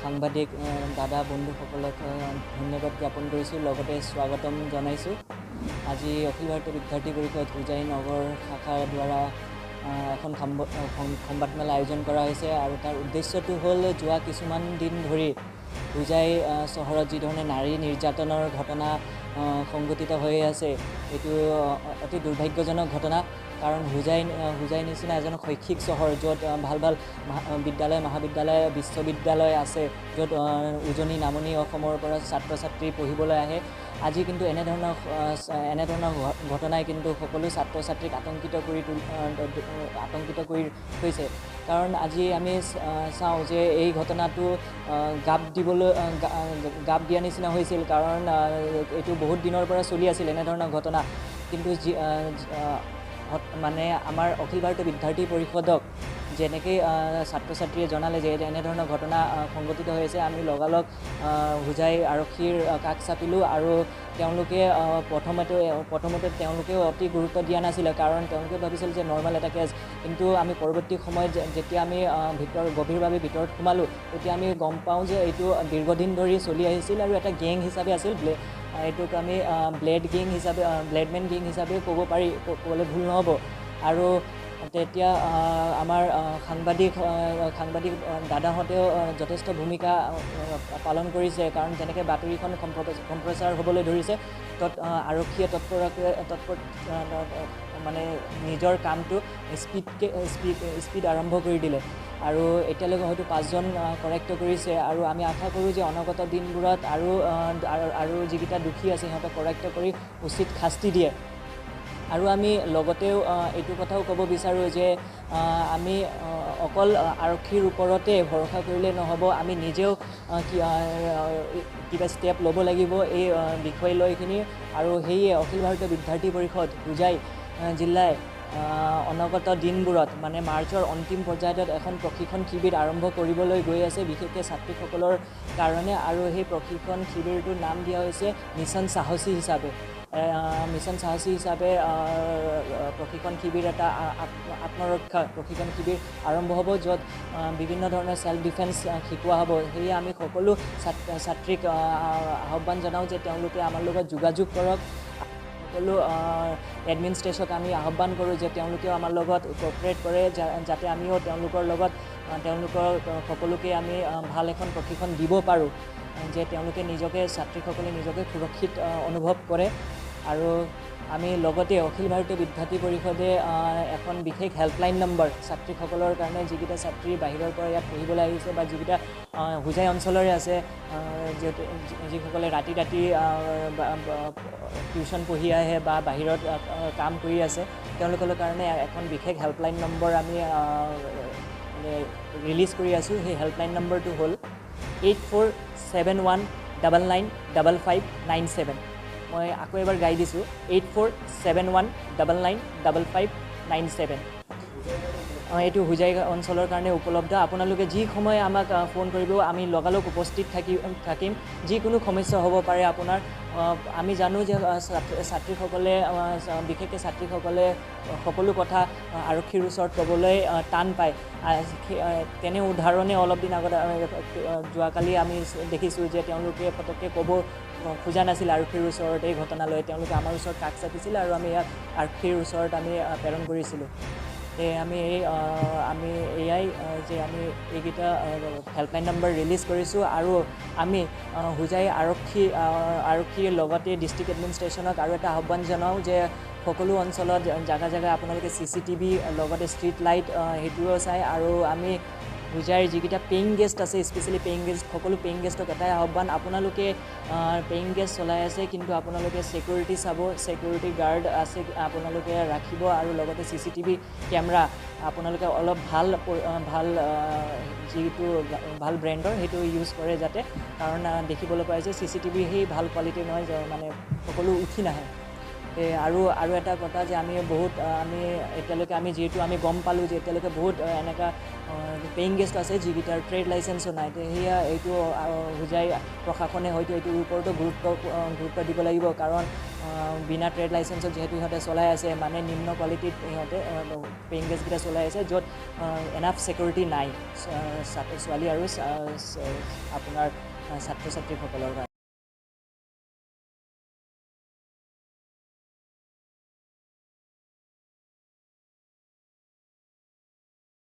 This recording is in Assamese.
সাংবাদিক দাদা বন্ধুসকলক ধন্যবাদ জ্ঞাপন কৰিছোঁ, লগতে স্বাগতম জনাইছোঁ। আজি অখিল ভাৰতীয় বিদ্যাৰ্থী পৰিষদ হোজাই নগৰ শাখাৰ দ্বাৰা এখন সংবাদমেল আয়োজন কৰা হৈছে আৰু তাৰ উদ্দেশ্যটো হ'ল যোৱা কিছুমান দিন ধৰি হোজাই চহৰত যিধৰণে নাৰী নিৰ্যাতনৰ ঘটনা সংঘটিত হৈ আছে, এইটো অতি দুৰ্ভাগ্যজনক ঘটনা। কাৰণ হোজাই নিচিনা এজন শৈক্ষিক চহৰ, য'ত ভাল ভাল বিদ্যালয়, মহাবিদ্যালয়, বিশ্ববিদ্যালয় আছে, য'ত উজনি নামনি অসমৰ পৰা ছাত্ৰ ছাত্ৰী পঢ়িবলৈ আহে, আজি কিন্তু এনেধৰণৰ ঘটনাই কিন্তু সকলো ছাত্ৰ ছাত্ৰীক আতংকিত কৰি থৈছে। কাৰণ আজি আমি চাওঁ যে এই ঘটনাটো গাপ দিয়া নিচিনা হৈছিল, কাৰণ এইটো বহুত দিনৰ পৰা চলি আছিল এনেধৰণৰ ঘটনা। কিন্তু যি মানে আমাৰ অখিল ভাৰতীয় বিদ্যাৰ্থী পৰিষদক যেনেকৈ ছাত্ৰ ছাত্ৰীয়ে জনালে যে এনেধৰণৰ ঘটনা সংঘটিত হৈ আছে, আমি লগালগ হোজাই আৰক্ষীৰ কাষ চাপিলোঁ আৰু তেওঁলোকে প্ৰথমতে তেওঁলোকেও অতি গুৰুত্ব দিয়া নাছিলে, কাৰণ তেওঁলোকে ভাবিছিল যে নৰ্মেল এটা কেছ। কিন্তু আমি পৰৱৰ্তী সময়ত যেতিয়া আমি গভীৰভাৱে ভিতৰত সোমালোঁ, তেতিয়া আমি গম পাওঁ যে এইটো দীৰ্ঘদিন ধৰি চলি আহিছিল আৰু এটা গেং হিচাপে আছিল। এইটোক আমি ব্লেড গেং হিচাপে, ব্লেডমেন গেং হিচাপেও ক'ব পাৰি, ক'বলৈ ভুল নহ'ব। আৰু তেতিয়া আমাৰ সাংবাদিক দাদাহঁতেও যথেষ্ট ভূমিকা পালন কৰিছে, কাৰণ যেনেকৈ বাতৰিখন সম্প্ৰচাৰ হ'বলৈ ধৰিছে, তত আৰক্ষীয়ে তৎপৰ মানে নিজৰ কামটো স্পীড আৰম্ভ কৰি দিলে আৰু এতিয়ালৈকে হয়তো 5জন কৰায়ত্ব কৰিছে। আৰু আমি আশা কৰোঁ যে অনাগত দিনবোৰত আৰু যিকেইটা দোষী আছে সিহঁতক কৰায়ত্ব কৰি উচিত শাস্তি দিয়ে। আৰু আমি লগতেও এইটো কথাও ক'ব বিচাৰোঁ যে আমি অকল আৰক্ষীৰ ওপৰতে ভৰসা কৰিলে নহ'ব, আমি নিজেও কিবা ষ্টেপ ল'ব লাগিব এই বিষয় লৈখিনি। আৰু সেয়ে অখিল ভাৰতীয় বিদ্যাৰ্থী পৰিষদ হোজাই জিলাই অনাগত দিনবোৰত মানে মাৰ্চৰ অন্তিম পৰ্যায়ত এখন প্ৰশিক্ষণ শিবিৰ আৰম্ভ কৰিবলৈ গৈ আছে, বিশেষকৈ ছাত্ৰীসকলৰ কাৰণে। আৰু সেই প্ৰশিক্ষণ শিবিৰটোৰ নাম দিয়া হৈছে মিছন সাহসী হিচাপে। মিছন সাহসী হিচাপে প্ৰশিক্ষণ শিবিৰ এটা আত্মৰক্ষা প্ৰশিক্ষণ শিবিৰ আৰম্ভ হ'ব, য'ত বিভিন্ন ধৰণৰ ছেল্ফ ডিফেন্স শিকোৱা হ'ব। সেয়ে আমি সকলো ছাত্ৰীক আহ্বান জনাওঁ যে তেওঁলোকে আমাৰ লগত যোগাযোগ কৰক। সকলো এডমিনিষ্ট্ৰেশ্যনক আমি আহ্বান কৰোঁ যে তেওঁলোকেও আমাৰ লগত কোঅপাৰেট কৰে, যাতে আমিও তেওঁলোকৰ লগত তেওঁলোকৰ সকলোকে আমি ভাল এখন প্ৰশিক্ষণ দিব পাৰোঁ, যে তেওঁলোকে নিজকে, ছাত্ৰীসকলে নিজকে সুৰক্ষিত অনুভৱ কৰে। আৰু আমি লগতে অখিল ভাৰতীয় বিদ্যাৰ্থী পৰিষদে এখন বিশেষ হেল্পলাইন নম্বৰ ছাত্ৰীসকলৰ কাৰণে, যিকেইটা ছাত্ৰী বাহিৰৰ পৰা ইয়াত পঢ়িবলৈ আহিছে বা যিকেইটা হোজাই অঞ্চলৰে আছে, যিহেতু যিসকলে ৰাতি ৰাতি টিউশ্যন পঢ়ি আহে বা বাহিৰত কাম কৰি আছে, তেওঁলোকৰ কাৰণে এখন বিশেষ হেল্পলাইন নম্বৰ আমি ৰিলিজ কৰি আছোঁ। সেই হেল্পলাইন নম্বৰটো হ'ল 8471 99 55 97। মই আকৌ এবাৰ গাই দিছোঁ, 8471 99 55 97। এইটো হোজাই অঞ্চলৰ কাৰণে উপলব্ধ। আপোনালোকে যি সময় আমাক ফোন কৰিব, আমি লগালগ উপস্থিত থাকিম। যিকোনো সমস্যা হ'ব পাৰে আপোনাৰ, আমি জানো যে ছাত্ৰীসকলে, বিশেষকৈ ছাত্ৰীসকলে সকলো কথা আৰক্ষীৰ ওচৰত ক'বলৈ টান পায়। তেনে উদাহৰণে অলপ দিন আগতে যোৱাকালি আমি দেখিছোঁ যে তেওঁলোকে ফটককৈ ক'ব খোজা নাছিল আৰক্ষীৰ ওচৰত এই ঘটনা লৈ, তেওঁলোকে আমাৰ ওচৰত কাষ চাপিছিল আৰু আমি ইয়াক আৰক্ষীৰ ওচৰত আমি প্ৰেৰণ কৰিছিলোঁ। আমি এই আমি এয়াই যে আমি এইকেইটা হেল্পলাইন নম্বৰ ৰিলিজ কৰিছোঁ। আৰু আমি হোজাই আৰক্ষীৰ লগতে ডিষ্ট্ৰিক্ট এডমিনিষ্ট্ৰেশ্যনক আৰু এটা আহ্বান জনাওঁ যে সকলো অঞ্চলত জাগা জাগা আপোনালোকে চি চি টিভি লগতে ষ্ট্ৰীট লাইট সেইটোও চায়। আৰু আমি হোজাইৰ যিকেইটা পেয়িং গেষ্ট আছে, স্পেচিয়েলি পেয়িং গেষ্ট, সকলো পেয়িং গেষ্টক এটাই আহ্বান, আপোনালোকে পেয়িং গেষ্ট চলাই আছে কিন্তু আপোনালোকে ছিকিউৰিটি চাব, ছিকিউৰিটি গাৰ্ড আছে আপোনালোকে ৰাখিব আৰু লগতে চি চি টিভি কেমেৰা আপোনালোকে অলপ ভাল ভাল যিটো ভাল ব্ৰেণ্ডৰ সেইটো ইউজ কৰে যাতে, কাৰণ দেখিবলৈ পাই যে চি চি টিভি সেই ভাল কোৱালিটিৰ নহয়, মানে সকলো উঠি নাহে। আৰু আৰু এটা কথা যে আমি বহুত আমি এতিয়ালৈকে আমি যিহেতু আমি গম পালোঁ যে এতিয়ালৈকে বহুত এনেকুৱা পেয়িং গেষ্ট আছে যিকেইটাৰ ট্ৰেড লাইচেঞ্চো নাই। সেয়া এইটো হোজাই প্ৰশাসনে হয়তো এইটোৰ ওপৰতো গুৰুত্ব গুৰুত্ব দিব লাগিব, কাৰণ বিনা ট্ৰেড লাইচেঞ্চত যিহেতু সিহঁতে চলাই আছে, মানে নিম্ন কোৱালিটিত সিহঁতে পেয়িং গেষ্টকেইটা চলাই আছে, য'ত এনাফ ছিকিউৰিটি নাই ছোৱালী আৰু আপোনাৰ ছাত্ৰ ছাত্ৰীসকলৰ কাৰণে।